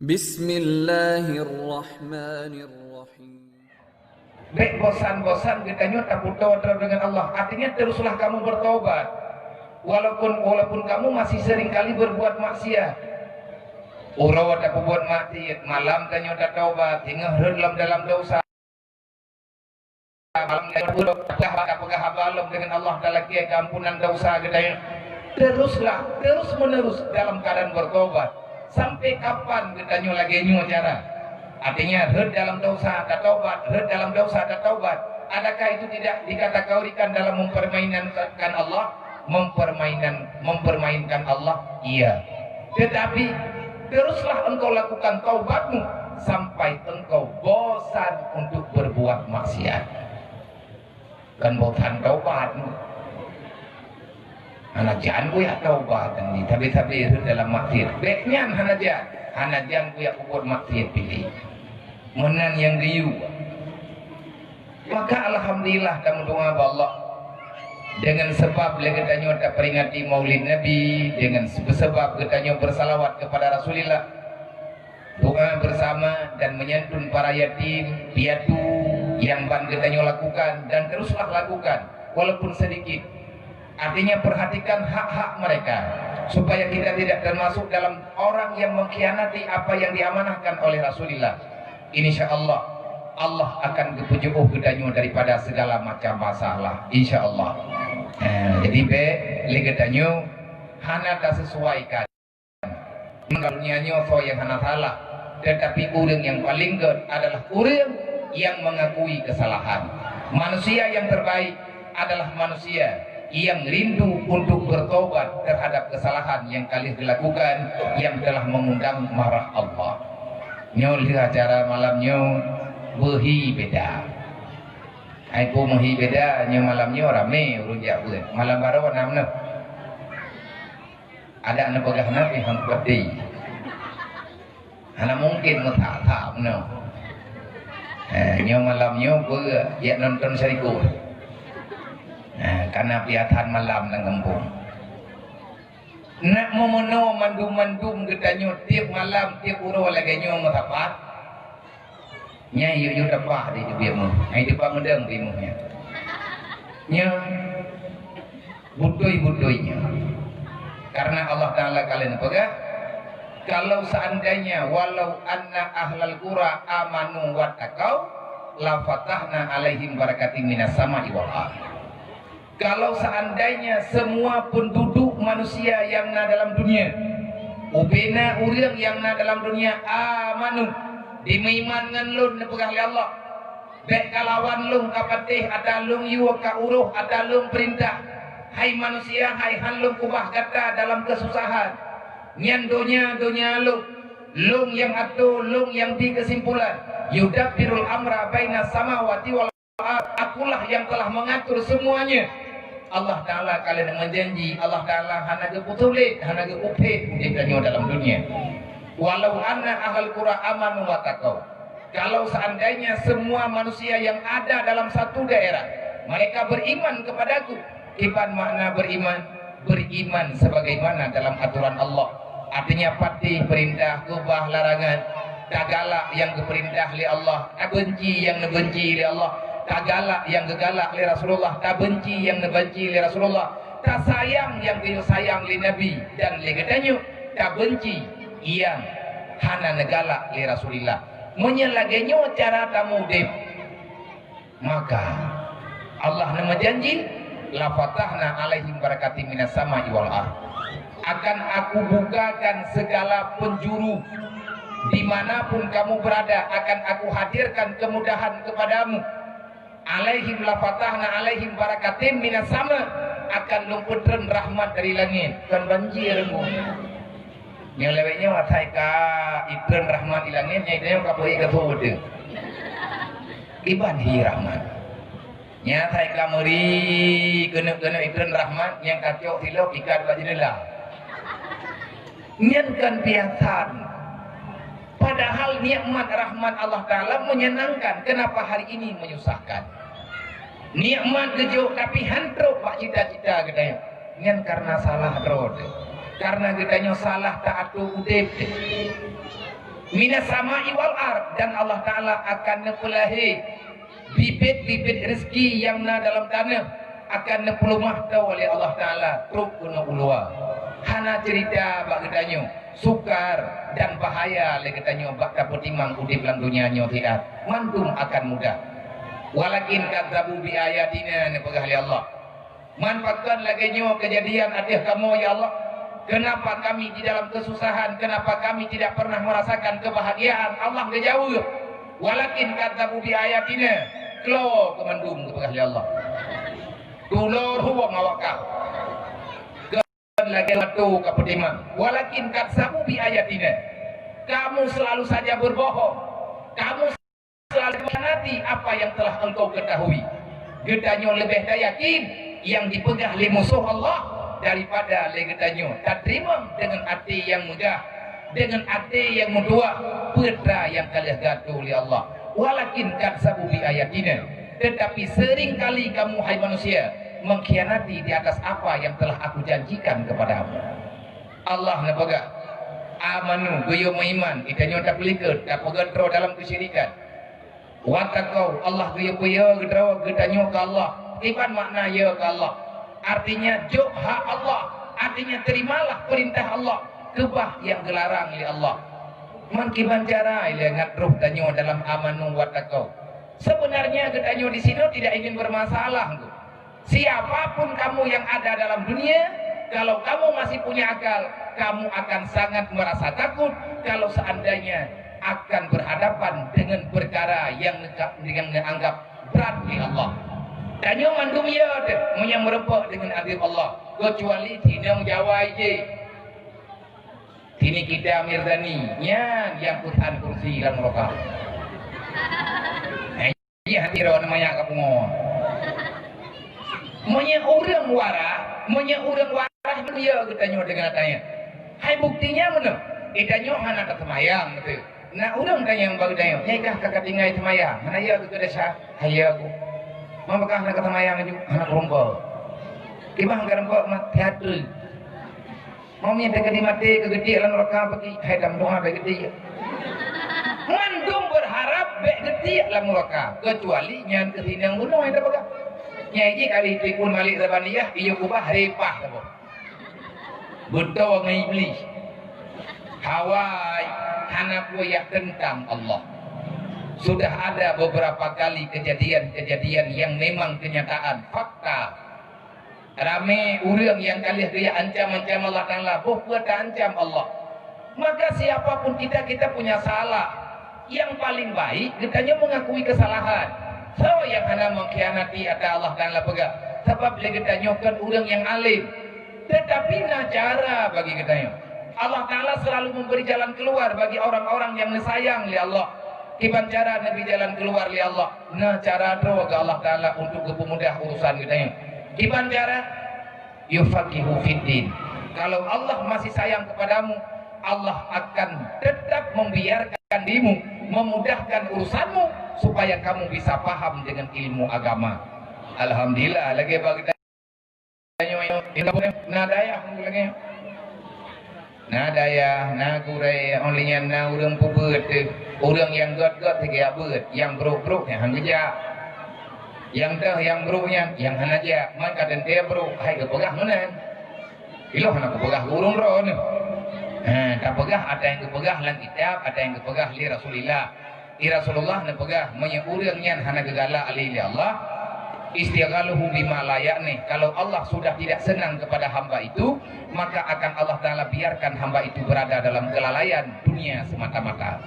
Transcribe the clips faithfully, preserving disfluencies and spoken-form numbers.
Bismillahirrahmanirrahim. Bék bosan-bosan geutanyoe tapeutoe droe deungon Allah. Artinya, teruslah kamu bertobat. Walaupun, walaupun kamu masih sering kali berbuat maksiat. Uroe tapeubuet maksiat, malam tanyoe tatobat, singoh rhot lom dalam dosa. Malam tanyoe tatobat, peugah haba lom deungon Allah Taala, keu keampunan dosa geutanyoe. Teruslah, terus menerus dalam keadaan bertobat. Sampai kapan geutanyoe lagée nyoe cara? Artinya, rhot dalam dosa, tatobat, rhot dalam dosa, tatobat. Adakah itu tidak dikategorikan dalam mempermainkan Allah? Mempermainkan, mempermainkan Allah? Iya. Tetapi, teruslah engkau lakukan taubatmu sampai engkau bosan untuk berbuat maksiat. Kan bosan taubat. Hana jan kuyak taubat ni, tapi-tapi rhot dalam maksiat. Bék nyan hana jan. Hana jan kuyak peubuet maksiat piléh. Meunan nyang geuyue. Maka alhamdulillah tameudoa bak Allah. Dengan sebab lé geutanyoe taperingati Maulid Nabi, dengan sebab geutanyoe bersalawat kepada Rasulullah, doa bersama dan menyantun para yatim piatu nyang ban geutanyoe lakukan dan teruslah lakukan, walaupun sedikit. Artinya, perhatikan hak-hak mereka, supaya kita tidak termasuk dalam orang yang mengkhianati apa yang diamanahkan oleh Rasulullah. Insya Allah, Allah akan geupeujeuôh geutanyoe daripada segala macam masalah. Insya Allah. Eh, jadi, bék lé geutanyoe hana tasesuaikan. Dunia nyoe soe nyang hana salah, tetapi ureuëng nyang paleng gét adalah ureuëng nyang mengakui kesalahan. Manusia yang terbaik adalah manusia yang rindu untuk bertobat terhadap kesalahan yang ka lheueh dilakukan yang telah mengundang marah Allah. Nyoe lheueh acara malam nyoe beuhi beda. Hai peue meuhi beda, nyoe malam nyoe ramé ureuëng jak beuet. Malam baroe na meunoe. Adak neupeugah na pih hana peuti. Hana mungken meuthak-thak meunoe. Eh, nyoe malam nyoe peue jak nonton seulikôt. Eh, kana piatan malam lam gampông. Nak meumeunoe mandum-mandum geutanyoe tieb malam, tieb uroe lagée nyoe meusapat. Nyan yue-yue teupah di teubiet mu. Hai teupah meudeng di mu nyan. Nyan beutôi-beutôi nyan. Karena Allah Taala ka lheueh neupeugah, "Kalau seandainya walau anna ahlal qura amanu wattaqau, la fatahna alaihim barakatim minas sama'i wal ardh." Kalau seandainya semua penduduk manusia yang na dalam dunia, ubena ureuëng yang na dalam dunia, amanu, dimeuiman ngon lôn, neupeugah lé Allah, bék kalawan lôn ka patéh ata lôn yue ka uroh ata lôn peurintah. Hai manusia, hai han lôn keubah gata dalam keususahan. Nyan donya, donya lôn, lôn nyang ato, lôn nyang bi keusimpulan. Yudabbirul amra bainas samawati wal Akulah yang telah mengatur semuanya. Allah Taala ka lheueh meujanji, Allah Taala hana geupeusulet, hana geupeuphét udeb tanyoe dalam dunia. Walau anna ahlal qura amanu wattaqau. Kalau seandainya semua manusia yang ada dalam satu daerah, mereka beriman kepada-Ku, kiban makna beriman? Beriman sebagaimana dalam aturan Allah. Artinya, patéh peurintah, keubah larangan, tagalak nyang geupeurintah lé Allah, tabeunci nyang neubeunci lé Allah, tagalak nyang geugalak lé Rasulullah, tabeunci nyang neubeunci lé Rasulullah, tasayang nyang geuyue sayang lé Nabi dan lé geutanyoe, tabeunci nyang hana neugalak lé Rasulullah. Meunyoe lagée nyoe cara tameudeb, maka Allah na meujanji, "La fatahna alaihim barakatim minas sama'i wal ardh." Akan Aku bukakan segala penjuru, di mana pun kamu berada, akan Aku hadirkan kemudahan kepadamu. Alaihim la fatahna alaihim barakatim minas sama, akan Lôn peutreun rahmat dari langét, kon banjir. Nyoe lewat nyoe asai ka itreun rahmat di langét, nyan itreun ka beuet keu peue? Iban hi rahmat. Nyan asai ka meuri keuneuk-keuneuk itreun rahmat nyang ka cok silop ikat bak jeundela. Nyan kan biasa. Padahal nikmat rahmat Allah Taala menyenangkan, kenapa hari ini menyusahkan? Nikmat geujok tapi han trok bak cita-cita geutanyoe. Nyan karena salah droe teuh. Karena geutanyoe salah taatur udeb teuh. Minas sama'i wal ard, dan Allah Ta'ala akan neupeulahé bibit-bibit rezeki nyang na dalam taneuh, akan neupeulumah toe lé Allah Ta'ala trok keunoe u luwa. Hana ceurita bak geutanyoe, sukar dan bahaya lé geutanyoe bak tapeutimang udeb lam donya nyoe siat. Mandum akan mudah. Walakin kadzabu bi ayatina, neupeugah lé Allah. Man pakon lagée nyoe keujadian ateueh kamoe, ya Allah? Kenapa kami di dalam kesusahan? Kenapa kami tidak pernah merasakan kebahagiaan? Allah geujaweueb, "Walakin kadzabu bi ayatina." Klo keu mandum, geupeugah lé Allah. Tulo ruwong awak kah. Kon lagée batu ka peutimang. "Walakin kadzabu bi ayatina." Kamu selalu saja berbohong. Kamu selalu mengkhianati apa yang telah engkau ketahui. Geutanyoe leubeh tayakin nyang dipeugah lé musoh Allah daripada lé geutanyoe tateurimong deungon até nyang meugah, deungon até nyang meutuwah, peue teuma nyang ka lheueh geuatoe lé Allah. "Walakin kadzabu bi ayatina." Tetapi seringkali kamu, hai manusia, mengkhianati di atas apa yang telah Aku janjikan kepadamu. Allah neupeugah, "Amanu," geuyue meuiman, geutanyoe tapeulikot, tapeugét droe dalam keusyirikan. "Wattaqau," Allah geuyue peuyue droe geutanyoe keu Allah. Kiban makna yue keu Allah? Artinya, jok hak Allah. Artinya, terimalah perintah Allah, keubah nyang geularang lé Allah. Man kiban cara ilée ngat roh tanyoe dalam amanu wattaqau? Sebenarnya geutanyoe di sinoe tidak ingin bermasalah, Teungku. Siapapun kamu yang ada dalam dunia, kalau kamu masih punya akal, kamu akan sangat merasa takut kalau seandainya akan berhadapan dengan perkara yang neka-, yang neuanggap brat lé Allah. Tanyoe mandum ya teuh meunyoe meureumpok dengan azab Allah, kecuali tinong jawai jih. Tini kita Mirzani, nyan nyang peusan kursi lam rokah. Iya, hati roh nama nyak ka pungo. Meunyoe ureuëng waras, meunyoe ureuëng waras, meunyoe geutanyoe deungon tanya. Hai buktinya meunoe, geutanyoe hana taseumayang, beutôi. Na ureuëng tanyong bak geutanyoe, "Nyai kah ka tinggai seumayang? Hana ya keu desya?" "Hana ya ku." "Mama kah hana ka seumayang aju?" "Hana kureumpok." "Kiban ka reumpok mat teatri." Meunyoe teukeudi maté keu geudiek lam nuraka, bagi hai dam doa bak geudiek. Mandum berharap bak geudiek lam nuraka, kecuali nyan keuh sinang bunoe nyang tapeugah. Nyai jih kali tipu Malik Zabaniyah, iyue kubah ripah saboh. Beutôi ngon Iblih. Hawai, hana peue nyang teuntang Allah. Sudah ada beberapa kali kejadian-kejadian yang memang kenyataan, fakta. Ramé ureuëng nyang ka lheueh geujak ancam-ancam Allah Taala, boh peue taancam Allah. Maka siapapun kita, kita punya salah. Yang paling baik, geutanyoe mengakui kesalahan. Soe nyang hana mengkhianati ata Allah Taala peugah, sabab lé geutanyoe kon ureuëng nyang alim. Tetapi na cara bagi geutanyoe. Allah Taala selalu memberi jalan keluar bagi orang-orang yang disayang lé Allah. Kiban cara neubri jalan keluar lé Allah? Na cara droe keu Allah Taala untuk geupeumudah urusan geutanyoe. Kiban cara? Yufaqihu fiddin. Kalau Allah masih sayang kepadamu, Allah akan tetap membiarkan dirimu, memudahkan urusanmu, supaya kamu bisa paham dengan ilmu agama. Alhamdulillah, lagée bak geutanyoe, na dayah lagée nyoe. Na dayah, na gurée, óh lheueh nyan na ureuëng peubeuet teuh. Ureuëng nyang gét-gét teuh geujak beuet, nyang brok-brok nyan han geujak. Nyang teuh nyang brok nyan, nyang hana jak, man ka teuntée brok, hai geupeugah meunan. Ilôn hana kupeugah keu ureuëng droeneuh. Ha, tapeugah ata nyang geupeugah lam kitab, ata nyang geupeugah lé Rasulullah. Di Rasulullah neupeugah, meunyoe ureuëng nyan hana geugalak lé, lé Allah, istighaluhu bima la ya'ni, kalau Allah sudah tidak senang kepada hamba itu, maka akan Allah Taala biarkan hamba itu berada dalam kelalaian dunia semata-mata.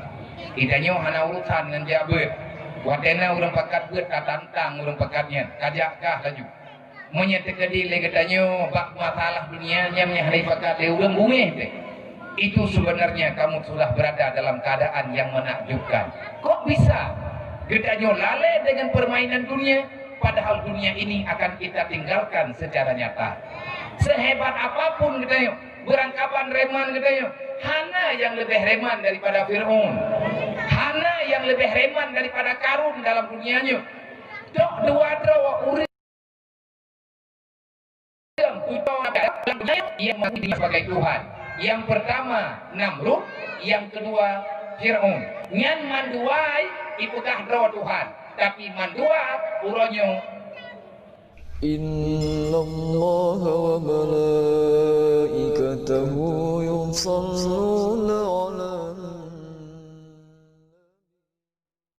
Geutanyoe hana urusan ngon jak beuet. Watée na ureuëng pakat beuet, tatantang ureuëng pakat nyan, kajak kah laju. Meunyoe teukeudi lé geutanyoe bak masalah dunia nyan, nyang hana jipakat lé ureuëng bungéh teuh, itu sebenarnya kamu sudah berada dalam keadaan yang menakjubkan. Kok bisa geutanyoe lalée dengan permainan dunia, padahal dunia ini akan kita tinggalkan secara nyata? Sehebat apapun geutanyoe, beurangkaban reman geutanyoe, hana nyang leubeh reman daripada Fir'aun. Hana nyang leubeh reman daripada Karun dalam dunia nyoe. Dok dua droe ureuëng Tutoe yang mengaku dirinya sebagai Tuhan. Yang pertama Namrud, yang kedua Fir'aun. Nyan mandua ipeugah droe Tuhan, tapi mandua uroe nyoe. إن الله وملائكته يصلون